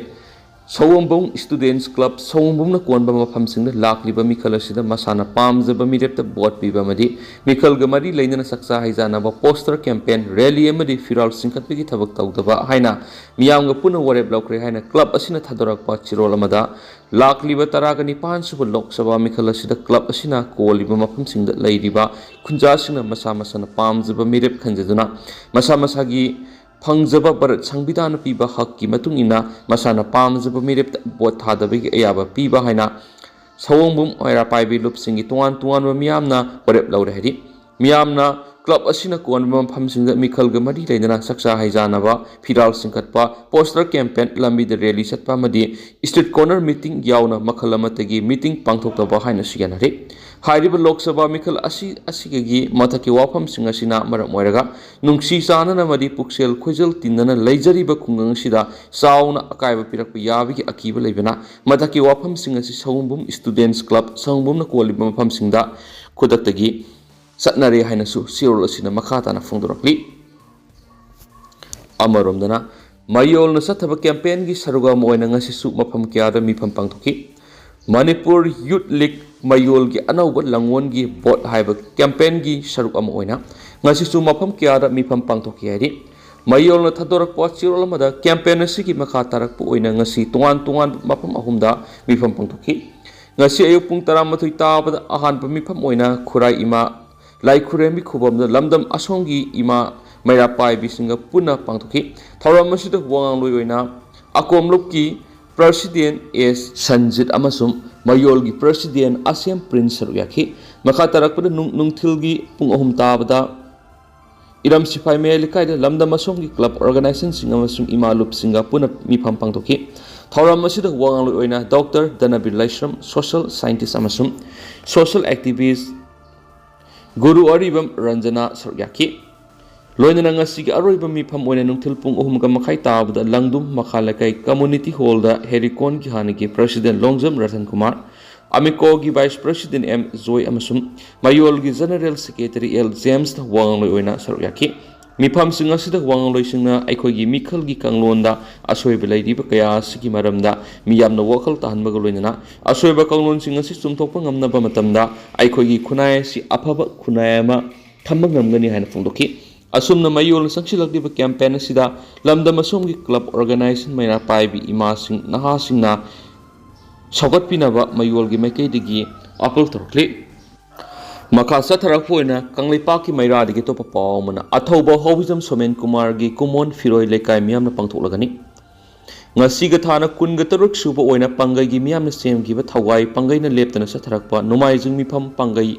ꯁꯑꯣꯝꯕꯨꯡ Students Club, ꯁꯑꯣꯝꯕꯨꯡꯅ ꯀꯣꯟꯕ ꯃꯐꯝꯁꯤꯡꯗ ꯂꯥꯛꯂꯤꯕ ꯃꯤꯈꯜ ꯑꯁꯤꯗ ꯃꯁꯥꯅ ꯄꯥꯝꯖꯕ ꯃꯤꯔꯦꯞꯇ vote ꯄꯤꯕ ꯑꯃꯗꯤ ꯃꯤꯈꯜꯒ ꯃꯔꯤ ꯂꯩꯅꯅ ꯆꯥꯛꯆꯥ ꯍꯩꯖꯥꯅꯕ, poster campaign, rally ꯑꯃꯗꯤ ꯐꯤꯔꯥꯜ ꯆꯤꯡꯈꯠꯄꯒꯤ ꯊꯕꯛ ꯇꯧꯗꯕ ꯍꯥꯏꯅ ꯃꯤꯌꯥꯝꯒ ꯄꯨꯟꯅ ꯋꯥꯔꯦꯞ ꯂꯧꯈ꯭ꯔꯦ ꯍꯥꯏꯅ club ꯑꯁꯤꯅ ꯊꯥꯗꯣꯔꯛꯄ ꯆꯦꯔꯣꯜ ꯑꯃꯗ ꯂꯥꯛꯂꯤꯕ ꯇꯔꯥꯒ ꯅꯤꯄꯥꯟ ꯁꯨꯕ ꯂꯣꯛ ꯁꯚꯥ ꯃꯤꯈꯜ ꯑꯁꯤꯗ club ꯑꯁꯤꯅ ꯀꯣꯜꯂꯤꯕ ꯃꯐꯝꯁꯤꯡꯗ ꯂꯩꯔꯤꯕ ꯈꯨꯟꯖꯥꯁꯤꯡꯅ ꯃꯁꯥ ꯃꯁꯥꯅ ꯄꯥꯝꯖꯕ ꯃꯤꯔꯦꯞ ꯈꯟꯖꯗꯨꯅ ꯃꯁꯥ ꯃꯁꯥꯒꯤ ꯐꯪꯖꯕ ꯚꯥꯔꯠ ꯁꯪꯕꯤꯙꯥꯟꯅ ꯄꯤꯕ ꯍꯛꯀꯤ ꯃꯇꯨꯡ ꯏꯟꯅ ꯃꯁꯥꯅ ꯄꯥꯝꯖꯕ ꯃꯤꯔꯦꯞꯇ vote ꯊꯥꯗꯕꯒꯤ ꯑꯌꯥꯕ ꯄꯤꯕ ꯍꯥꯏꯅ ꯁꯑꯣꯝꯕꯨꯡ ꯃꯩꯔꯥ ꯄꯥꯏꯕꯤ ꯂꯨꯞꯁꯤꯡꯒꯤ ꯇꯣꯉꯥꯟ ꯇꯣꯉꯥꯟꯕ ꯃꯤꯌꯥꯝꯅ ꯋꯥꯔꯦꯞ ꯂꯧꯔꯦ ꯍꯥꯏꯔꯤ꯫ ꯃꯤꯌꯥꯝꯅ ꯀ꯭ꯂꯕ ꯑꯁꯤꯅ ꯀꯣꯟꯕ ꯃꯐꯝꯁꯤꯡꯗ ꯃꯤꯈꯜꯒ ꯃꯔꯤ ꯂꯩꯅꯅ ꯆꯥꯛꯆꯥ ꯍꯩꯖꯥꯅꯕ, ꯐꯤꯔꯥꯜ ꯆꯤꯡꯈꯠꯄ, ꯄꯣꯁꯇꯔ ꯀꯦꯝꯄꯦꯟ, ꯂꯝꯕꯤꯗ ꯔꯦꯂꯤ ꯆꯠꯄ ꯑꯃꯗꯤ ꯁ꯭ꯇ꯭ꯔꯤꯠ ꯀꯣꯔꯅꯔ ꯃꯤꯇꯤꯡ ꯌꯥꯎꯅ ꯃꯈꯜ ꯑꯃꯠꯇꯒꯤ ꯃꯤꯇꯤꯡ ꯄꯥꯡꯊꯣꯛꯇꯕ ꯍꯥꯏꯅꯁꯨ ꯌꯥꯅꯔꯤ꯫ ꯍꯥꯏꯔꯤꯕ ꯂꯣꯛ ꯁꯚꯥ ꯃꯤꯈꯜ ꯑꯁꯤ ꯑꯁꯤꯒꯤ ꯃꯊꯛꯀꯤ ꯋꯥꯐꯝꯁꯤꯡ ꯑꯁꯤꯅ ꯃꯔꯝ ꯑꯣꯏꯔꯒ ꯅꯨꯡꯁꯤ ꯆꯥꯟꯅꯅ ꯑꯃꯗꯤ ꯄꯨꯛꯆꯦꯜ ꯈꯣꯏꯖꯦꯜ ꯇꯤꯟꯅꯅ ꯂꯩꯖꯔꯤꯕ ꯈꯨꯡꯒꯪ ꯑꯁꯤꯗ ꯆꯥꯎꯅ ꯑꯀꯥꯏꯕ ꯄꯤꯔꯛꯄ ꯌꯥꯕꯒꯤ ꯑꯀꯤꯕ ꯂꯩꯕꯅ ꯃꯊꯛꯀꯤ ꯋꯥꯐꯝꯁꯤꯡ ꯑꯁꯤ ꯁꯑꯣꯝꯕꯨꯡ ꯁ꯭ꯇꯨꯗꯦꯟꯠꯁ ꯀ꯭ꯂꯕ ꯁꯑꯣꯝꯕꯨꯡꯅ ꯀꯣꯜꯂꯤꯕ ꯃꯐꯝꯁꯤꯡꯗ ꯈꯨꯗꯛꯇꯒꯤ ꯆꯠꯅꯔꯦ ꯍꯥꯏꯅꯁꯨ ꯆꯦꯔꯣꯜ ꯑꯁꯤꯅ ꯃꯈꯥ ꯇꯥꯅ ꯐꯣꯡꯗꯣꯔꯛꯂꯤ꯫ ꯑꯃꯔꯣꯝꯗꯅ ꯃꯌꯣꯜꯅ ꯆꯠꯊꯕ ꯀꯦꯝꯄꯦꯟꯒꯤ ꯁꯔꯨꯛ ꯑꯃ ꯑꯣꯏꯅ ꯉꯁꯤꯁꯨ ꯃꯐꯝ ꯀꯌꯥꯗ ꯃꯤꯐꯝ ꯄꯥꯡꯊꯣꯛꯈꯤ꯫ ꯃꯅꯤꯄꯨꯔ ꯌꯨꯠ ꯂꯤꯒ ꯃꯌꯣꯜꯒꯤ ꯑꯅꯧꯕ ꯂꯥꯡꯑꯣꯟꯒꯤ ꯚꯣꯠ ꯍꯥꯏꯕ ꯀꯦꯝꯄꯦꯟꯒꯤ ꯁꯔꯨꯛ ꯑꯃ ꯑꯣꯏꯅ ꯉꯁꯤꯁꯨ ꯃꯐꯝ ꯀꯌꯥꯗ ꯃꯤꯐꯝ ꯄꯥꯡꯊꯣꯛꯈꯤ ꯍꯥꯏꯔꯤ꯫ ꯃꯌꯣꯜꯅ ꯊꯥꯗꯣꯔꯛꯄ ꯆꯦꯔꯣꯜ ꯑꯃꯗ ꯀꯦꯝꯄꯦꯟ ꯑꯁꯤꯒꯤ ꯃꯈꯥ ꯇꯥꯔꯛꯄ ꯑꯣꯏꯅ ꯉꯁꯤ ꯇꯣꯉꯥꯟ ꯇꯣꯉꯥꯟꯕ ꯃꯐꯝ ꯑꯍꯨꯝꯗ ꯃꯤꯐꯝ ꯄꯥꯡꯊꯣꯛꯈꯤ꯫ ꯉꯁꯤ ꯑꯌꯨꯛ ꯄꯨꯡ ꯇꯔꯥꯃꯥꯊꯣꯏ ꯇꯥꯕꯗ ꯑꯍꯥꯟꯕ ꯃꯤꯐꯝ ꯑꯣꯏꯅ ꯈꯨꯔꯥꯏ ꯏꯃꯥ ꯂꯥꯏ ꯈꯨꯔꯦꯝꯕꯤ ꯈꯨꯕꯝꯗ ꯂꯝꯗꯝ ꯑꯁꯣꯝꯒꯤ ꯏꯃꯥ ꯃꯩꯔꯥ ꯄꯥꯏꯕꯤꯁꯤꯡꯒ ꯄꯨꯟꯅ ꯄꯥꯡꯊꯣꯛꯈꯤ꯫ ꯊꯧꯔꯝ ꯑꯁꯤꯗ ꯋꯥ ꯉꯥꯡꯂꯣꯏ ꯑꯣꯏꯅ ꯑꯀꯣꯝꯂꯨꯞꯀꯤ ꯄ꯭ꯔꯁꯤꯗꯦꯟ ꯑꯦꯁ ꯁꯟꯖꯤꯠ ꯑꯃꯁꯨꯡ ꯃꯌꯣꯜꯒꯤ ꯄ꯭ꯔꯁꯤꯗꯦꯟ ꯑꯁꯦꯝ ꯄ꯭ꯔꯤꯟꯁ ꯁꯔꯨꯛ ꯌꯥꯈꯤ꯫ ꯃꯈꯥ ꯇꯥꯔꯛꯄꯗ ꯅꯨꯡ-, ꯅꯨꯡꯊꯤꯜꯒꯤ ꯄꯨꯡ ꯑꯍꯨꯝ ꯇꯥꯕꯗ ꯏꯔꯝ ꯁꯤꯐꯥꯏ ꯃꯌꯥꯏ ꯂꯩꯀꯥꯏꯗ ꯂꯝꯗꯝ ꯑꯁꯣꯝꯒꯤ ꯀ꯭ꯂꯕ ꯑꯣꯔꯒꯅꯥꯏꯖꯦꯁꯟꯁꯤꯡ ꯑꯃꯁꯨꯡ ꯏꯃꯥ ꯂꯨꯞꯁꯤꯡꯒ ꯄꯨꯟꯅ ꯃꯤꯐꯝ ꯄꯥꯡꯊꯣꯛꯈꯤ꯫ ꯊꯧꯔꯝ ꯑꯁꯤꯗ ꯋꯥ ꯉꯥꯡꯂꯣꯏ ꯑꯣꯏꯅ ꯗꯣꯛꯇꯔ ꯙꯅꯕꯤꯔ ꯂꯥꯏꯁ꯭ꯔꯝ, ꯁꯣꯁꯤꯌꯦꯜ ꯁꯥꯏꯟꯇꯤꯁ ꯑꯃꯁꯨꯡ ꯁꯣꯁꯤꯌꯦꯜ ꯑꯦꯛꯇꯤꯚꯤꯁ꯭ꯠ ꯒꯨꯔꯨ ꯑꯔꯤꯕꯝ ꯔꯟꯖꯅꯥ ꯁꯔꯨꯛ ꯌꯥꯈꯤ꯫ ꯂꯣꯏꯅꯅ ꯉꯁꯤꯒꯤ ꯑꯔꯣꯏꯕ ꯃꯤꯐꯝ ꯑꯣꯏꯅ ꯅꯨꯡꯊꯤꯜ ꯄꯨꯡ ꯑꯍꯨꯝꯒ ꯃꯈꯥꯏ ꯇꯥꯕꯗ ꯂꯪꯗꯨꯝ ꯃꯈꯥ ꯂꯩꯀꯥꯏ ꯀꯝꯃꯨꯅꯤꯇꯤ ꯍꯣꯜꯗ ꯍꯦꯔꯤꯀꯣꯟꯒꯤ ꯍꯥꯟꯅꯒꯤ ꯄ꯭ꯔꯁꯤꯗꯦꯟ ꯂꯣꯡꯖꯝ ꯔꯇꯟ ꯀꯨꯃꯥꯔ, ꯑꯃꯤꯀꯣꯒꯤ ꯚꯥꯏꯁ ꯄ꯭ꯔꯁꯤꯗꯦꯟ ꯑꯦꯝ ꯖꯣꯏ ꯑꯃꯁꯨꯡ ꯃꯌꯣꯜꯒꯤ ꯖꯦꯅꯔꯦꯜ ꯁꯦꯀ꯭ꯔꯦꯇꯔꯤ ꯑꯦꯜ ꯖꯦꯝꯁꯅ ꯋꯥ ꯉꯥꯡꯂꯣꯏ ꯑꯣꯏꯅ ꯁꯔꯨꯛ ꯌꯥꯈꯤ꯫ ꯃꯤꯐꯝꯁꯤꯡ ꯑꯁꯤꯗ ꯋꯥ ꯉꯥꯡꯂꯣꯏꯁꯤꯡꯅ ꯑꯩꯈꯣꯏꯒꯤ ꯃꯤꯈꯜꯒꯤ ꯀꯥꯡꯂꯣꯟꯗ ꯑꯁꯣꯏꯕ ꯂꯩꯔꯤꯕ ꯀꯌꯥ ꯑꯁꯤꯒꯤ ꯃꯔꯝꯗ ꯃꯤꯌꯥꯝꯅ ꯋꯥꯈꯜ ꯇꯥꯍꯟꯕꯒ ꯂꯣꯏꯅꯅ ꯑꯁꯣꯏꯕ ꯀꯥꯡꯂꯣꯟꯁꯤꯡ ꯑꯁꯤ ꯆꯨꯝꯊꯣꯛꯄ ꯉꯝꯅꯕ ꯃꯇꯝꯗ ꯑꯩꯈꯣꯏꯒꯤ ꯈꯨꯟꯅꯥꯏ ꯑꯁꯤ ꯑꯐꯕ ꯈꯨꯟꯅꯥꯏ ꯑꯃ ꯊꯝꯕ ꯉꯝꯒꯅꯤ ꯍꯥꯏꯅ ꯐꯣꯡꯗꯣꯛꯈꯤ꯫ ꯑꯁꯨꯝꯅ ꯃꯌꯣꯜꯅ ꯆꯪꯁꯤꯜꯂꯛꯂꯤꯕ ꯀꯦꯝꯄꯦꯟ ꯑꯁꯤꯗ ꯂꯝꯗꯝ ꯑꯁꯣꯝꯒꯤ ꯀ꯭ꯂꯕ ꯑꯣꯔꯒꯅꯥꯏꯖꯦꯁꯟ ꯃꯩꯔꯥ ꯄꯥꯏꯕꯤ ꯏꯃꯥꯁꯤꯡ, ꯅꯍꯥꯁꯤꯡꯅ ꯁꯧꯒꯠꯄꯤꯅꯕ ꯃꯌꯣꯜꯒꯤ ꯃꯥꯏꯀꯩꯗꯒꯤ ꯑꯥꯄꯤꯜ ꯇꯧꯔꯛꯂꯤ꯫ ꯃꯈꯥ ꯆꯠꯊꯔꯛꯄ ꯑꯣꯏꯅ ꯀꯪꯂꯩꯄꯥꯛꯀꯤ ꯃꯩꯔꯥꯗꯒꯤ ꯑꯇꯣꯞꯄ ꯄꯥꯎ ꯑꯃꯅ, ꯑꯊꯧꯕ ꯍꯧꯕꯤꯖꯝ ꯁꯣꯃꯦꯟ ꯀꯨꯃꯥꯔꯒꯤ ꯀꯨꯃꯣꯟ ꯐꯤꯔꯣꯏ ꯂꯩꯀꯥꯏ ꯃꯤꯌꯥꯝꯅ ꯄꯥꯡꯊꯣꯛꯂꯒꯅꯤ꯫ ꯉꯁꯤꯒ ꯊꯥꯅ ꯀꯨꯟꯒ ꯇꯔꯨꯛ ꯁꯨꯕ ꯑꯣꯏꯅ ꯄꯥꯡꯒꯩꯒꯤ ꯃꯤꯌꯥꯝꯅ ꯁꯦꯝꯈꯤꯕ ꯊꯧꯒꯥꯏ ꯄꯥꯡꯒꯩꯅ ꯂꯦꯞꯇꯅ ꯆꯠꯊꯔꯛꯄ ꯅꯣꯡꯃꯥꯏꯖꯤꯡ ꯃꯤꯐꯝ ꯄꯥꯡꯒꯩ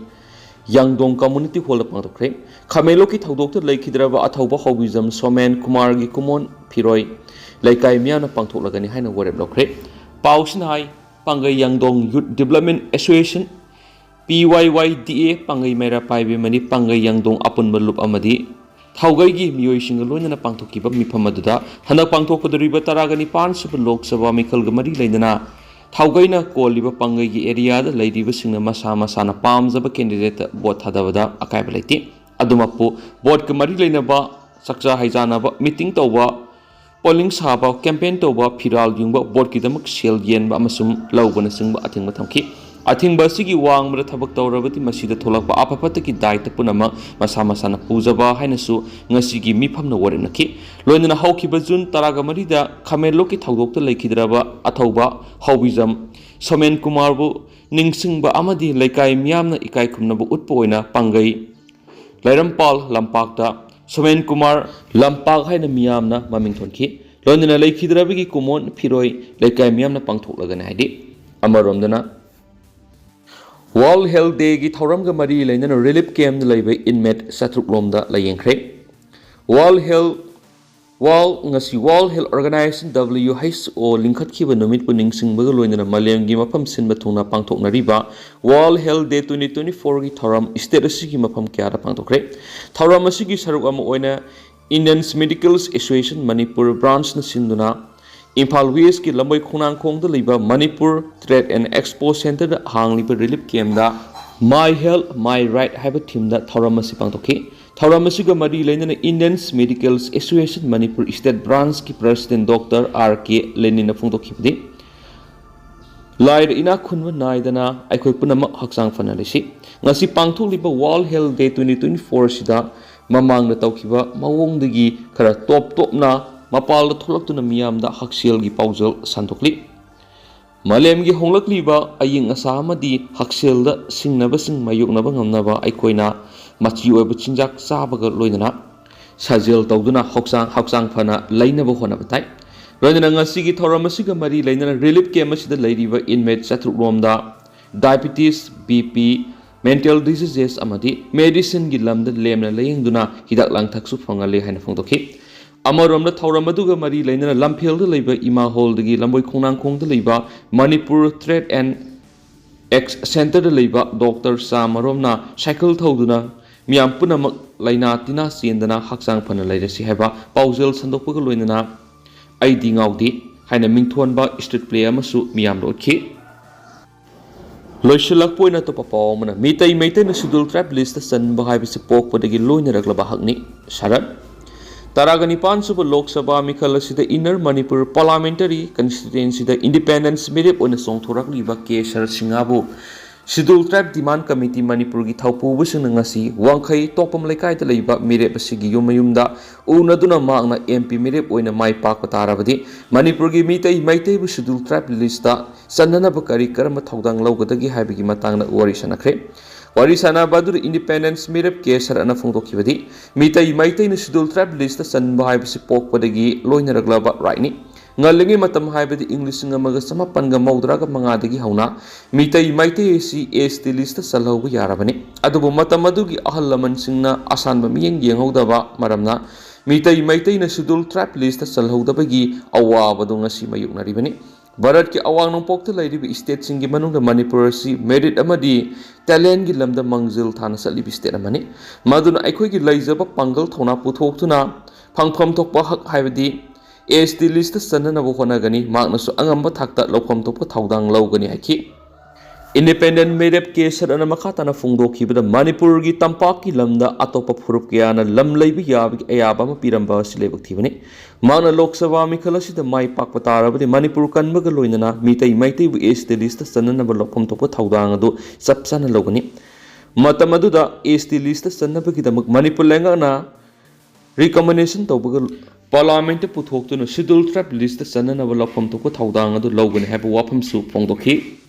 ꯌꯥꯡꯗꯣꯡ ꯀꯝꯃ꯭ꯌꯨꯅꯤꯇꯤ ꯍꯣꯜꯗ ꯄꯥꯡꯊꯣꯛꯈ꯭ꯔꯦ꯫ ꯈꯥꯃꯦꯟꯂꯣꯛꯀꯤ ꯊꯧꯗꯣꯛꯇ ꯂꯩꯈꯤꯗ꯭ꯔꯕ ꯑꯊꯧꯕ ꯍꯥꯎꯕꯤꯖꯝ ꯁꯣꯃꯦꯟ ꯀꯨꯃꯥꯔꯒꯤ ꯀꯨꯃꯣꯟ ꯐꯤꯔꯣꯏ ꯂꯩꯀꯥꯏ ꯃꯤꯌꯥꯝꯅ ꯄꯥꯡꯊꯣꯛꯂꯒꯅꯤ ꯍꯥꯏꯅ ꯋꯥꯔꯦꯞ ꯂꯧꯈ꯭ꯔꯦ꯫ ꯄꯥꯎꯁꯤꯅ ꯍꯥꯏ, ꯄꯥꯡꯒꯩ ꯌꯥꯡꯗꯣꯡ ꯌꯨꯠ ꯗꯤꯕꯂꯞꯃꯦꯟ ꯑꯦꯁꯣꯁꯤꯌꯦꯁꯟ, ꯄꯤ ꯋꯥꯏ ꯋꯥꯏ ꯗꯤ ꯑꯦ, ꯄꯥꯡꯒꯩ ꯃꯩꯔꯥ ꯄꯥꯏꯕꯤ ꯑꯃꯗꯤ ꯄꯥꯡꯒꯩ ꯌꯥꯡꯗꯣꯡ ꯑꯄꯨꯟꯕ ꯂꯨꯞ ꯑꯃꯗꯤ ꯊꯥꯎꯒꯩꯒꯤ ꯃꯤꯑꯣꯏꯁꯤꯡꯒ ꯂꯣꯏꯅꯅ ꯄꯥꯡꯊꯣꯛꯈꯤꯕ ꯃꯤꯐꯝ ꯑꯗꯨꯗ ꯍꯟꯗꯛ ꯄꯥꯡꯊꯣꯛꯀꯗꯧꯔꯤꯕ ꯇꯔꯥꯒ ꯅꯤꯄꯥꯟ ꯁꯨꯕ ꯂꯣꯛ ꯁꯚꯥ ꯃꯤꯈꯜꯒ ꯃꯔꯤ ꯂꯩꯅꯅ ꯊꯥꯎꯒꯩꯅ ꯀꯣꯜꯂꯤꯕ ꯄꯥꯡꯒꯩꯒꯤ ꯑꯦꯔꯤꯌꯥꯗ ꯂꯩꯔꯤꯕꯁꯤꯡꯅ ꯃꯁꯥ ꯃꯁꯥꯅ ꯄꯥꯝꯖꯕ ꯀꯦꯟꯗꯤꯗꯦꯠꯇ ꯚꯣꯠ ꯊꯥꯗꯕꯗ ꯑꯀꯥꯏꯕ ꯂꯩꯇꯦ꯫ ꯑꯗꯨꯃꯛꯄꯨ ꯚꯣꯠꯀ ꯃꯔꯤ ꯂꯩꯅꯕ ꯆꯥꯛꯆꯥ ꯍꯩꯖꯥꯟꯅꯕ, ꯃꯤꯇꯤꯡ ꯇꯧꯕ, ꯄꯣꯂꯤꯡ ꯁꯥꯕ, ꯀꯦꯝꯄꯦꯟ ꯇꯧꯕ, ꯐꯤꯔꯥꯜ ꯌꯨꯡꯕ, ꯚꯣꯠꯀꯤꯗꯃꯛ ꯁꯦꯜ ꯌꯦꯟꯕ ꯑꯃꯁꯨꯡ ꯂꯧꯕꯅꯆꯤꯡꯕ ꯑꯊꯤꯡꯕ ꯊꯝꯈꯤ꯫ ꯑꯊꯤꯡꯕ ꯑꯁꯤꯒꯤ ꯋꯥꯡꯃꯗ ꯊꯕꯛ ꯇꯧꯔꯕꯗꯤ ꯃꯁꯤꯗ ꯊꯣꯛꯂꯛꯄ ꯑꯐ ꯐꯠꯇꯒꯤ ꯗꯥꯏꯇ ꯄꯨꯝꯅꯃꯛ ꯃꯁꯥ ꯃꯁꯥꯅ ꯄꯨꯖꯕ ꯍꯥꯏꯅꯁꯨ ꯉꯁꯤꯒꯤ ꯃꯤꯐꯝꯅ ꯋꯥꯔꯦꯞꯅꯈꯤ꯫ ꯂꯣꯏꯅꯅ ꯍꯧꯈꯤꯕ ꯖꯨꯟ ꯇꯔꯥꯒ ꯃꯔꯤꯗ ꯈꯥꯃꯦꯟꯂꯣꯛꯀꯤ ꯊꯧꯗꯣꯛꯇ ꯂꯩꯈꯤꯗ꯭ꯔꯕ ꯑꯊꯧꯕ ꯍꯥꯎꯕꯤꯖꯝ ꯁꯣꯃꯦꯟ ꯀꯨꯃꯥꯔꯕꯨ ꯅꯤꯡꯁꯤꯡꯕ ꯑꯃꯗꯤ ꯂꯩꯀꯥꯏ ꯃꯤꯌꯥꯝꯅ ꯏꯀꯥꯏ ꯈꯨꯝꯅꯕ ꯎꯠꯄ ꯑꯣꯏꯅ ꯄꯥꯡꯒꯩ ꯂꯩꯔꯝꯄꯥꯜ ꯂꯝꯄꯥꯛꯇ ꯁꯣꯃꯦꯟ ꯀꯨꯃꯥꯔ ꯂꯝꯄꯥꯛ ꯍꯥꯏꯅ ꯃꯤꯌꯥꯝꯅ ꯃꯃꯤꯡ ꯊꯣꯟꯈꯤ꯫ ꯂꯣꯏꯅꯅ ꯂꯩꯈꯤꯗ꯭ꯔꯕꯒꯤ ꯀꯨꯃꯣꯟ ꯐꯤꯔꯣꯏ ꯂꯩꯀꯥꯏ ꯃꯤꯌꯥꯝꯅ ꯄꯥꯡꯊꯣꯛꯂꯒꯅꯤ ꯍꯥꯏꯗꯤ꯫ ꯑꯃꯔꯣꯝꯗꯅ, ꯋꯥꯔꯜ ꯍꯦꯜꯊ ꯗꯦꯒꯤ ꯊꯧꯔꯝꯒ ꯃꯔꯤ ꯂꯩꯅꯅ ꯔꯤꯂꯤꯐ ꯀꯦꯝꯞꯇ ꯂꯩꯕ ꯏꯟꯃꯦꯠ ꯆꯥꯇ꯭ꯔꯨꯛ ꯂꯣꯝꯗ ꯂꯥꯌꯦꯡꯈ꯭ꯔꯦ꯫ ꯋꯥꯔꯜ ꯍꯦꯜꯊ ꯋꯥꯔꯜ ꯉꯁꯤ ꯋꯥꯔꯜ ꯍꯦꯜꯊ ꯑꯣꯔꯒꯅꯥꯏꯖꯦꯁꯟ, ꯗꯕ꯭ꯂꯤꯌꯨ ꯑꯩꯆ ꯑꯣ, ꯂꯤꯡꯈꯠꯈꯤꯕ ꯅꯨꯃꯤꯠꯄꯨ ꯅꯤꯡꯁꯤꯡꯕꯒ ꯂꯣꯏꯅꯅ ꯃꯥꯂꯦꯝꯒꯤ ꯃꯐꯝ ꯁꯤꯟꯕ ꯊꯨꯡꯅ ꯄꯥꯡꯊꯣꯛꯅꯔꯤꯕ ꯋꯥꯔꯜ ꯍꯦꯜꯊ ꯗꯦ ꯇ꯭ꯋꯦꯟꯇꯤ ꯇ꯭ꯋꯦꯟꯇꯤ ꯐꯣꯔꯒꯤ ꯊꯧꯔꯝ ꯁ꯭ꯇꯦꯠ ꯑꯁꯤꯒꯤ ꯃꯐꯝ ꯀꯌꯥꯗ ꯄꯥꯡꯊꯣꯛꯈ꯭ꯔꯦ꯫ ꯊꯧꯔꯝ ꯑꯁꯤꯒꯤ ꯁꯔꯨꯛ ꯑꯃ ꯑꯣꯏꯅ ꯏꯟꯗꯤꯌꯟ ꯃꯦꯗꯤꯀꯦꯜ ꯑꯦꯁꯣꯁꯤꯌꯦꯁꯟ ꯃꯅꯤꯄꯨꯔ ꯕ꯭ꯔꯥꯟꯆꯅ ꯁꯤꯟꯗꯨꯅ ꯏꯝꯐꯥꯜ ꯋꯦꯁꯀꯤ ꯂꯝꯕꯣꯏ ꯈꯣꯡꯅꯥꯡꯈꯣꯡꯗ ꯂꯩꯕ ꯃꯅꯤꯄꯨꯔ ꯇ꯭ꯔꯦꯗ ꯑꯦꯟ ꯑꯦꯛꯁꯄꯣ ꯁꯦꯟꯇꯔꯗ ꯍꯥꯡꯂꯤꯕ relief ꯀꯦꯝꯞꯇ My Health My Right ꯍꯥꯏꯕ ꯊꯤꯝꯗ ꯊꯧꯔꯝ ꯑꯁꯤ ꯄꯥꯡꯊꯣꯛꯈꯤ꯫ ꯊꯧꯔꯝ ꯑꯁꯤꯒ ꯃꯔꯤ ꯂꯩꯅꯅ Indian medical association Manipur state ꯕ꯭ꯔꯥꯟꯆꯀꯤ ꯄ꯭ꯔꯁꯤꯗꯦꯟꯠ ꯗꯣꯛꯇꯔ ꯑꯥꯔ ꯀꯦ ꯂꯦꯅꯤꯟꯅ ꯐꯣꯡꯗꯣꯛꯈꯤꯕꯗꯤ, ꯂꯥꯏꯔ ꯏꯅꯥꯛ ꯈꯨꯟꯕ ꯅꯥꯏꯗꯅ ꯑꯩꯈꯣꯏ ꯄꯨꯝꯅꯃꯛ ꯍꯛꯆꯥꯡ ꯐꯅ ꯂꯩꯁꯤ꯫ ꯉꯁꯤ ꯄꯥꯡꯊꯣꯛꯂꯤꯕ ꯋꯥꯔꯜ ꯍꯦꯜꯊ ꯗꯦ ꯇ꯭ꯋꯦꯟꯇꯤ ꯇ꯭ꯋꯦꯟꯇꯤ ꯐꯣꯔ ꯑꯁꯤꯗ ꯃꯃꯥꯡꯗ ꯇꯧꯈꯤꯕ ꯃꯑꯣꯡꯗꯒꯤ ꯈꯔ ꯇꯣꯞ ꯇꯣꯞꯅ ꯃꯄꯥꯜꯗ ꯊꯣꯛꯂꯛꯇꯨꯅ ꯃꯤꯌꯥꯝꯗ ꯍꯛꯁꯦꯜꯒꯤ ꯄꯥꯎꯖꯦꯜ ꯁꯟꯗꯣꯛꯂꯤ꯫ ꯃꯥꯂꯦꯝꯒꯤ ꯍꯣꯡꯂꯛꯂꯤꯕ ꯑꯏꯪ ꯑꯁꯥ ꯑꯃꯗꯤ ꯍꯛꯁꯦꯜꯗ ꯁꯤꯡꯅꯕꯁꯤꯡ ꯃꯥꯌꯣꯛꯅꯕ ꯉꯝꯅꯕ ꯑꯩꯈꯣꯏꯅ ꯃꯆꯤ ꯑꯣꯏꯕ ꯆꯤꯟꯖꯥꯛ ꯆꯥꯕꯒ ꯂꯣꯏꯅꯅ ꯁꯥꯖꯦꯜ ꯇꯧꯗꯨꯅ ꯍꯛꯆꯥꯡ, ꯍꯛꯆꯥꯡ ꯐꯅ ꯂꯩꯅꯕ ꯍꯣꯠꯅꯕ ꯇꯥꯏ꯫ ꯂꯣꯏꯅꯅ ꯉꯁꯤꯒꯤ ꯊꯧꯔꯝ ꯑꯁꯤꯒ ꯃꯔꯤ ꯂꯩꯅꯅ ꯔꯤꯂꯤꯐ ꯀꯦꯝꯞ ꯑꯁꯤꯗ ꯂꯩꯔꯤꯕ ꯏꯟꯃꯦꯠ ꯆꯥꯇ꯭ꯔꯨꯛ ꯂꯣꯝꯗ diabetes, B P, mental diseases ꯑꯃꯗꯤ ꯃꯦꯗꯤꯁꯤꯟꯒꯤ ꯂꯝꯗ ꯂꯦꯝꯅ ꯂꯥꯌꯦꯡꯗꯨꯅ ꯍꯤꯗꯥꯛ ꯂꯥꯡꯊꯛꯁꯨ ꯐꯪꯍꯜꯂꯦ ꯍꯥꯏꯅ ꯐꯣꯡꯗꯣꯛꯈꯤ꯫ ꯑꯃꯔꯣꯝꯗ ꯊꯧꯔꯝ ꯑꯗꯨꯒ ꯃꯔꯤ ꯂꯩꯅꯅ ꯂꯝꯐꯦꯜꯗ ꯂꯩꯕ ꯏꯃꯥ ꯍꯣꯜꯗꯒꯤ ꯂꯝꯕꯣꯏ ꯈꯣꯡꯅꯥꯡꯈꯣꯡꯗ ꯂꯩꯕ ꯃꯅꯤꯄꯨꯔ ꯇ꯭ꯔꯦꯗ ꯑꯦꯟ ꯑꯦꯛꯁ ꯁꯦꯟꯇꯔꯗ ꯂꯩꯕ ꯗꯣꯛꯇꯔ ꯆꯥꯃꯔꯣꯝꯅ ꯁꯥꯏꯀꯜ ꯊꯧꯗꯨꯅ ꯃꯤꯌꯥꯝ ꯄꯨꯝꯅꯃꯛ ꯂꯥꯏꯅꯥ ꯇꯤꯟꯅꯥ ꯆꯦꯟꯗꯅ ꯍꯛꯆꯥꯡ ꯐꯅ ꯂꯩꯔꯁꯤ ꯍꯥꯏꯕ ꯄꯥꯎꯖꯦꯜ ꯁꯟꯗꯣꯛꯄꯒ ꯂꯣꯏꯅꯅ ꯑꯩꯗꯤ ꯉꯥꯎꯗꯦ ꯍꯥꯏꯅ ꯃꯤꯡꯊꯣꯟꯕ ꯁ꯭ꯇ꯭ꯔꯤꯠ ꯄ꯭ꯂꯦ ꯑꯃꯁꯨ ꯃꯤꯌꯥꯝꯗ ꯎꯠꯈꯤ꯫ ꯂꯣꯏꯁꯤꯜꯂꯛꯄ ꯑꯣꯏꯅ ꯑꯇꯣꯞꯄ ꯄꯥꯎ ꯑꯃꯅ, ꯃꯤꯇꯩ ꯃꯩꯇꯩꯅ ꯁꯦꯗ꯭ꯌꯨꯜ ꯇ꯭ꯔꯥꯏꯕ ꯂꯤꯁꯇ ꯆꯟꯕ ꯍꯥꯏꯕꯁꯤ ꯄꯣꯛꯄꯗꯒꯤ ꯂꯣꯏꯅꯔꯛꯂꯕ ꯍꯛꯅꯤ꯫ ꯁꯔꯠ꯫ ꯇꯔꯥꯒ ꯅꯤꯄꯥꯟ ꯁꯨꯕ ꯂꯣꯛ ꯁꯚꯥ ꯃꯤꯈꯜ ꯑꯁꯤꯗ ꯏꯟꯅꯔ ꯃꯅꯤꯄꯨꯔ ꯄꯥꯔꯂꯥꯃꯦꯟꯇꯔꯤ ꯀꯟꯁꯇꯤꯇ꯭ꯋꯦꯟꯁꯤꯗ ꯏꯟꯗꯤꯄꯦꯟꯗꯦꯟꯁ ꯃꯤꯔꯦꯞ ꯑꯣꯏꯅ ꯆꯣꯡꯊꯣꯔꯛꯂꯤꯕ ꯀꯦ ꯁꯔꯠ ꯁꯤꯡꯍꯕꯨ ꯁꯦꯗ꯭ꯌꯨꯜ ꯇ꯭ꯔꯥꯏꯕ ꯗꯤꯃꯥꯟ ꯀꯃꯤꯇꯤ ꯃꯅꯤꯄꯨꯔꯒꯤ ꯊꯧꯄꯨꯕꯁꯤꯡꯅ ꯉꯁꯤ ꯋꯥꯡꯈꯩ ꯇꯣꯛꯄꯝ ꯂꯩꯀꯥꯏꯗ ꯂꯩꯕ ꯃꯤꯔꯦꯞ ꯑꯁꯤꯒꯤ ꯌꯨꯝ ꯃꯌꯨꯝꯗ ꯎꯅꯗꯨꯅ ꯃꯍꯥꯛꯅ ꯑꯦꯝ ꯄꯤ ꯃꯤꯔꯦꯞ ꯑꯣꯏꯅ ꯃꯥꯏ ꯄꯥꯛꯄ ꯇꯥꯔꯕꯗꯤ ꯃꯅꯤꯄꯨꯔꯒꯤ ꯃꯤꯇꯩ ꯃꯩꯇꯩꯕꯨ ꯁꯦꯗ꯭ꯌꯨꯜ ꯇ꯭ꯔꯥꯏꯕ ꯂꯤꯁꯇ ꯆꯟꯅꯅꯕ ꯀꯔꯤ ꯀꯔꯝꯕ ꯊꯧꯗꯥꯡ ꯂꯧꯒꯗꯒꯦ ꯍꯥꯏꯕꯒꯤ ꯃꯇꯥꯡꯗ ꯋꯥꯔꯤ ꯁꯥꯟꯅꯈ꯭ꯔꯦ꯫ ꯋꯥꯔꯤ ꯁꯥꯟꯅꯕ ꯑꯗꯨꯗ ꯏꯟꯗꯤꯄꯦꯟꯗꯦꯟꯁ ꯃꯤꯔꯦꯞ ꯀꯦ ꯁꯔꯠꯅ ꯐꯣꯡꯗꯣꯛꯈꯤꯕꯗꯤ, ꯃꯤꯇꯩ ꯃꯩꯇꯩꯅ ꯁꯦꯗ꯭ꯌꯨꯜ ꯇ꯭ꯔꯥꯏꯕ ꯂꯤꯁꯇ ꯆꯟꯕ ꯍꯥꯏꯕꯁꯤ ꯄꯣꯛꯄꯗꯒꯤ ꯂꯣꯏꯅꯔꯛꯂꯕ ꯔꯥꯏꯠꯅꯤ꯫ ꯉꯜꯂꯤꯉꯩ ꯃꯇꯝ ꯍꯥꯏꯕꯗꯤ ꯏꯪ ꯂꯤꯁꯤꯡ ꯑꯃꯒ ꯆꯃꯥꯄꯟꯒ ꯃꯧꯗ꯭ꯔꯥꯒ ꯃꯉꯥꯗꯒꯤ ꯍꯧꯅ ꯃꯤꯇꯩ ꯃꯩꯇꯩ ꯑꯁꯤ ꯑꯦꯁ ꯇꯤ ꯂꯤꯁꯇ ꯆꯜꯍꯧꯕ ꯌꯥꯔꯕꯅꯤ꯫ ꯑꯗꯨꯕꯨ ꯃꯇꯝ ꯑꯗꯨꯒꯤ ꯑꯍꯜ ꯂꯃꯟꯁꯤꯡꯅ ꯑꯁꯥꯟꯕ ꯃꯤꯠꯌꯦꯡ ꯌꯦꯡꯍꯧꯗꯕ ꯃꯔꯝꯅ ꯃꯤꯇꯩ ꯃꯩꯇꯩꯅ ꯁꯦꯗ꯭ꯌꯨꯜ ꯇ꯭ꯔꯥꯏꯕ ꯂꯤꯁꯇ ꯆꯜꯍꯧꯗꯕꯒꯤ ꯑꯋꯥꯕꯗꯨ ꯉꯁꯤ ꯃꯥꯌꯣꯛꯅꯔꯤꯕꯅꯤ꯫ ꯚꯥꯔꯠꯀꯤ ꯑꯋꯥꯡ ꯅꯣꯡꯄꯣꯛꯇ ꯂꯩꯔꯤꯕ ꯁ꯭ꯇꯦꯠꯁꯤꯡꯒꯤ ꯃꯅꯨꯡꯗ ꯃꯅꯤꯄꯨꯔ ꯑꯁꯤ ꯃꯦꯔꯤꯠ ꯑꯃꯗꯤ ꯇꯦꯂꯦꯟꯒꯤ ꯂꯝꯗ ꯃꯥꯡꯖꯤꯜ ꯊꯥꯅ ꯆꯠꯂꯤꯕ ꯁ꯭ꯇꯦꯠ ꯑꯃꯅꯤ꯫ ꯃꯗꯨꯅ ꯑꯩꯈꯣꯏꯒꯤ ꯂꯩꯖꯕ ꯄꯥꯡꯒꯜ ꯊꯧꯅꯥ ꯄꯨꯊꯣꯛꯇꯨꯅ ꯐꯪꯐꯝ ꯊꯣꯛꯄ ꯍꯛ ꯍꯥꯏꯕꯗꯤ ꯑꯦꯁ ꯇꯤ ꯂꯤꯁꯇ ꯆꯟꯅꯅꯕ ꯍꯣꯠꯅꯒꯅꯤ꯫ ꯃꯍꯥꯛꯅꯁꯨ ꯑꯉꯝꯕ ꯊꯥꯛꯇ ꯂꯧꯐꯝ ꯊꯣꯛꯄ ꯊꯧꯗꯥꯡ ꯂꯧꯒꯅꯤ ꯍꯥꯏꯈꯤ꯫ ꯏꯟꯗꯤꯄꯦꯟꯗꯦꯟ ꯃꯤꯔꯦꯞ ꯀꯦ ꯁꯔꯠꯅ ꯃꯈꯥ ꯇꯥꯅ ꯐꯣꯡꯗꯣꯛꯈꯤꯕꯗ ꯃꯅꯤꯄꯨꯔꯒꯤ ꯇꯝꯄꯥꯛꯀꯤ ꯂꯝꯗ ꯑꯇꯣꯞꯄ ꯐꯨꯔꯨꯞ ꯀꯌꯥꯅ ꯂꯝ ꯂꯩꯕ ꯌꯥꯕꯒꯤ ꯑꯌꯥꯕ ꯑꯃ ꯄꯤꯔꯝꯕ ꯑꯁꯤ ꯂꯥꯏꯕꯛ ꯊꯤꯕꯅꯤ꯫ ꯃꯍꯥꯛꯅ ꯂꯣꯛ ꯁꯚꯥ ꯃꯤꯈꯜ ꯑꯁꯤꯗ ꯃꯥꯏ ꯄꯥꯛꯄ ꯇꯥꯔꯕꯗꯤ ꯃꯅꯤꯄꯨꯔ ꯀꯟꯕꯒ ꯂꯣꯏꯅꯅ ꯃꯤꯇꯩ ꯃꯩꯇꯩꯕꯨ ꯑꯦꯁ ꯇꯤ ꯂꯤꯁꯇ ꯆꯟꯅꯅꯕ ꯂꯧꯐꯝ ꯊꯣꯛꯄ ꯊꯧꯗꯥꯡ ꯑꯗꯨ ꯆꯞ ꯆꯥꯅ ꯂꯧꯒꯅꯤ꯫ ꯃꯇꯝ ꯑꯗꯨꯗ ꯑꯦꯁ ꯇꯤ ꯂꯤꯁꯇ ꯆꯟꯅꯕꯒꯤꯗꯃꯛ ꯃꯅꯤꯄꯨꯔ ꯂꯩꯉꯥꯛꯅ ꯔꯤꯀꯃꯦꯟꯗꯦꯁꯟ ꯇꯧꯕꯒ ꯄꯥꯔꯂꯥꯃꯦꯟꯠꯇ ꯄꯨꯊꯣꯛꯇꯨꯅ ꯁꯦꯗ꯭ꯌꯨꯜ ꯇ꯭ꯔꯥꯏꯕ ꯂꯤꯁꯇ ꯆꯟꯅꯅꯕ ꯂꯧꯐꯝ ꯊꯣꯛꯄ ꯊꯧꯗꯥꯡ ꯑꯗꯨ ꯂꯧꯒꯅꯤ ꯍꯥꯏꯕ ꯋꯥꯐꯝꯁꯨ ꯐꯣꯡꯗꯣꯛꯈꯤ꯫